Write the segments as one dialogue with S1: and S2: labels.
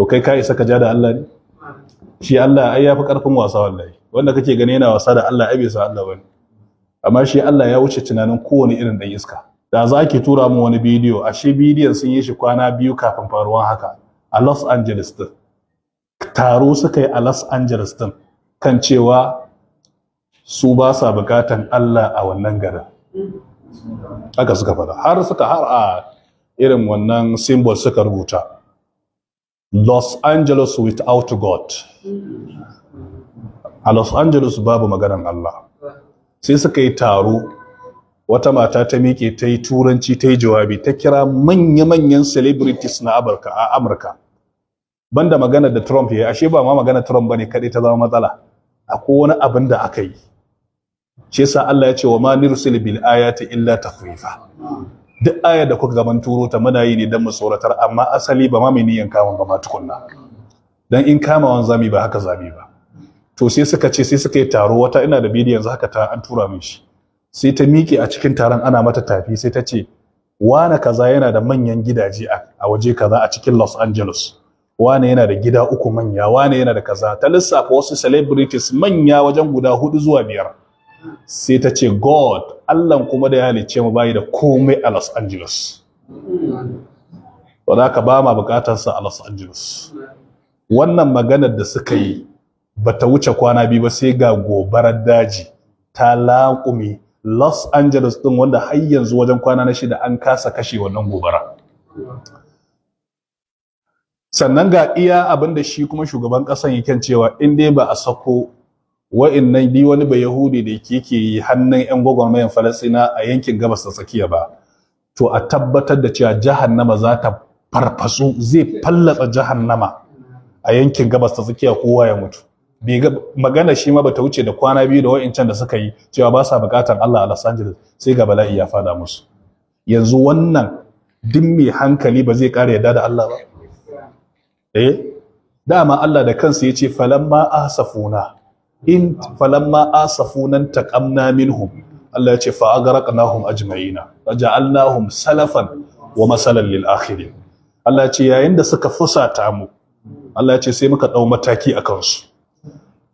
S1: To kai ka isa ka ja da Allah ne? Shi Allah ai yafi karfin wasa wallahi. Wanda kake gani yana wasa da Allah ai bai san Allah bane. Amma shi Allah ya wuce tunanin kowane irin dan iska. Da za ki tura mu wani bidiyo, ashe bidiyon sun yi shi kwana 2 kafin faruwan haka a Los Angeles din. Taro suka yi a Los Angeles din kan cewa su ba sa bukatan Allah a wannan garin. Haka suka faɗa. Har suka har a irin wannan symbol suka rubuta Los Angeles without God. A Los Angeles babu maganan Allah. Sai suka yi taro, wata mata ta miƙe ta yi turanci, ta yi jawabi, ta kira manya-manyan celebrities na Amurka a Amurka. Banda magana da Trump ya yi, ashe ba ma magana Trump bane kaɗai ta zama matsala. Akwai wani abin da aka yi. Shi yasa Allah ya ce wa ma nursil bil ayati illa takhwifa. Duk ayar da kuka gaban turo ta, muna yi ne don mu tsoratar, amma asali ba ma mai niyan kama ba ma tukunna. Dan in kamawan zami ba haka zami ba. To sai suka ce, sai suka yi taro, wata ina da bidiyon yanzu haka ta an tura min shi. Sai ta miƙe a cikin taron ana mata tafi, sai ta ce wane kaza yana da manyan gidaje a waje kaza a cikin Los Angeles. Wane yana da gida uku manya, wane yana da kaza. Ta lissafa wasu celebrities manya wajen guda hudu zuwa biyar. Sai ta ce God, Allahn kuma da ya halicce mu, bayi da komai a Los Angeles. Ba za ka ba ma bukatarsa a Los Angeles. Wannan maganar da suka yi ba ta wuce kwana 2 ba, sai ga gobarar daji ta laƙume Los Angeles ɗin, wanda har yanzu wajen kwana na 6 an kasa kashe wannan gobara. Sannan ga iya abin da shi kuma shugaban ƙasan yake cewa in dai ba a sako wa'innan di wani ba Yahudi da yake yi hannun 'yan gwagwarmayan Falasina a yankin Gabas ta Tsakiya ba, to a tabbatar da cewa jahannama za ta farfasu, zai fallatsa jahannama a yankin Gabas ta Tsakiya, kowa ya mutu. Bai ga magana shi ma bata wuce da kwana 2 da wa'incan da suka yi cewa ba sa bukatar Allah a Los Angeles, sai ga bala'i ya fada musu. Yanzu wannan duk mai hankali ba zai ƙara yarda da Allah ba? Eh, dama Allah da kansa ya ce falamma asafuna in falamma asafuna taqamna minhum. Allah ya ce fa aghraqnahum ajma'ina waja'alnahum salafan wa masalan lil akhirin. Allah ya ce yayin da suka fusata mu, Allah ya ce sai muka dau mataki akan su.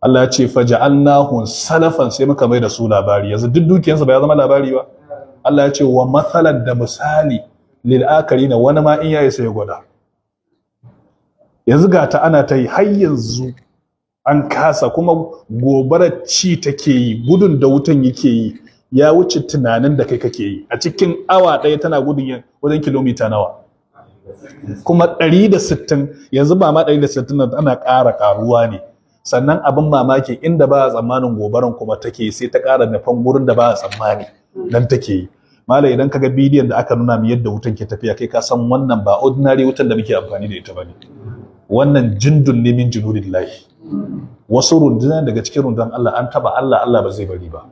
S1: Allah ya ce faja'alnahum salafan, sai muka mai da su labari. Yanzu duk dukiyansu ba ya zama labari ba? Allah ya ce wa masalan, da misali, lil akharina, wani ma in yayi sai ya gwada. Yanzu ga ta ana ta yi, har yanzu an kasa, kuma gobarar ci take yi, gudun da wutan yake yi ya wuce tunanin da kai kake yi. A cikin awa 1 tana gudun wajen kilomita nawa? Kuma 160, yanzu ba ma 160 nan, ana ƙara ƙaruwa ne. Sannan abin mamaki, inda ba a tsammanin gobaran kuma take, sai ta ƙara nufan gurin da ba a tsammani nan take yi. Malam, idan kaga bidiyon da aka nuna mu yadda wutan ke tafiya, kai ka san wannan ba ordinary wutan da muke amfani da ita bane. Wannan jundun ne min junudillahi, wasu runduna daga cikin rundunar Allah. An taba Allah, Allah ba zai bari ba.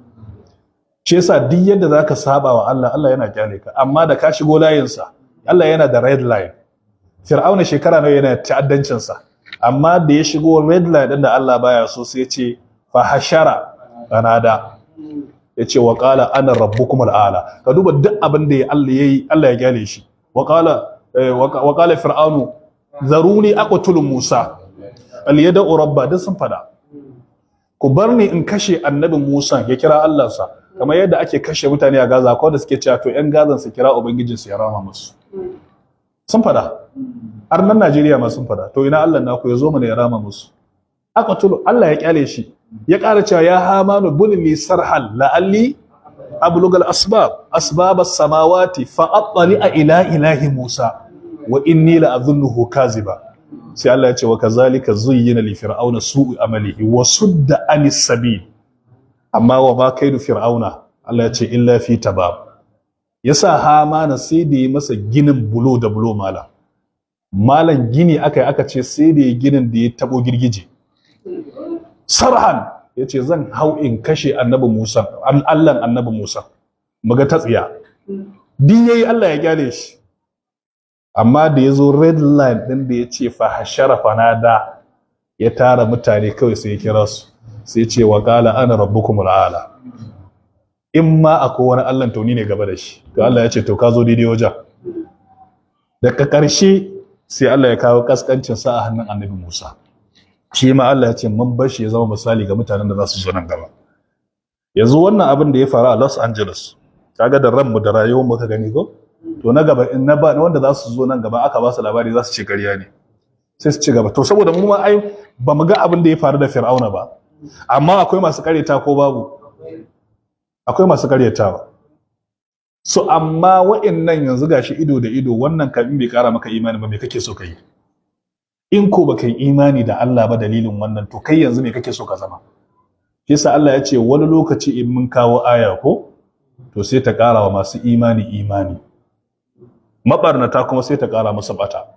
S1: Shi yasa duk yadda zaka saba wa Allah, Allah yana kyale ka, amma da ka shigo layinsa, Allah yana da red line. Fir'auna shekara nawa yana ta'addancin sa, amma da ya shigo red line din da Allah baya so, sai ya ce fa hashara fanada, ya ce wa qala ana rabbukum al'ala. Ka duba duk abin da Allah yayi, Allah ya kyale shi. Wa qala fir'aunu zaruni aqtulu Musa falyad'u rabba. Duk sun fada, ku bar ni in kashe annabi Musa, ya kira Allah sa. Kamar yadda ake kashe mutane a Gaza, ko da suke cewa to yan Gazan su kira ubangijin su ya rama musu. Sun fada, har nan Najeriya ma sun fada. To ina Allah naku? Ya zo mana ya rama musu. Aqtulu, Allah ya kyale shi. Ya ƙara cewa ya hamanu buni li sarhal la'alli ablugal asbab asbab as-samawati fa attali'a ila ilahi Musa wa inni la adhunnuhu kaziba. Sai Allah ya ce wa kazalika zuyyina li fir'auna su'u amalihi wa sudda anis sabil. Amma wa ma kaidu fir'auna, Allah ya ce, illa fi tabab. Yasa Hamana sai da yi masa ginin bulo da bulo. Malam, malam, gini aka yi, aka ce sai da ya ginin da ya tabo girgije. Sarhan ya ce zan hau in kashe annabi Musa, Allahn annabi Musa, muga ta tsiya. Din yayi, Allah ya kyale shi. Amma da ya zo red line din da ya ce fa hashara fanada, ya tara mutane kawai sai ya kira su, sai ce wa qala ana rabbukum al'ala. In ma akwai wani Allah, to ni ne gaba da shi. To Allah ya ce to ka zo daidai wajen. Daga ƙarshe Sai Allah ya kawo kaskancin sa a hannun Annabi Musa. Shi ma Allah ya ce mun bar shi ya zama misali ga mutanen da za su zo nan gaba. Yanzu wannan abin da ya faru a Los Angeles, kaga da ranmu da rayuwar mu ka gani ko? To na gaba in na ba wanda za su zo nan gaba aka ba su labari, za su ce ƙarya ne, sai su ci gaba. To saboda mu ma ai ba mu ga abin da ya faru da Fir'auna ba, amma akwai masu karyata ko babu? Akwai masu karyatawa. So amma wa'annan yanzu gashi ido da ido, wannan kan bai kara maka imani ba, me kake so ka yi? In ko baka yi imani da Allah ba dalilin wannan, to kai yanzu me kake so ka zama? Yasa Allah ya ce wani lokaci in mun kawo aya ko, to sai ta kara wa masu imani imani, mabarnata kuma sai ta kara musu bata.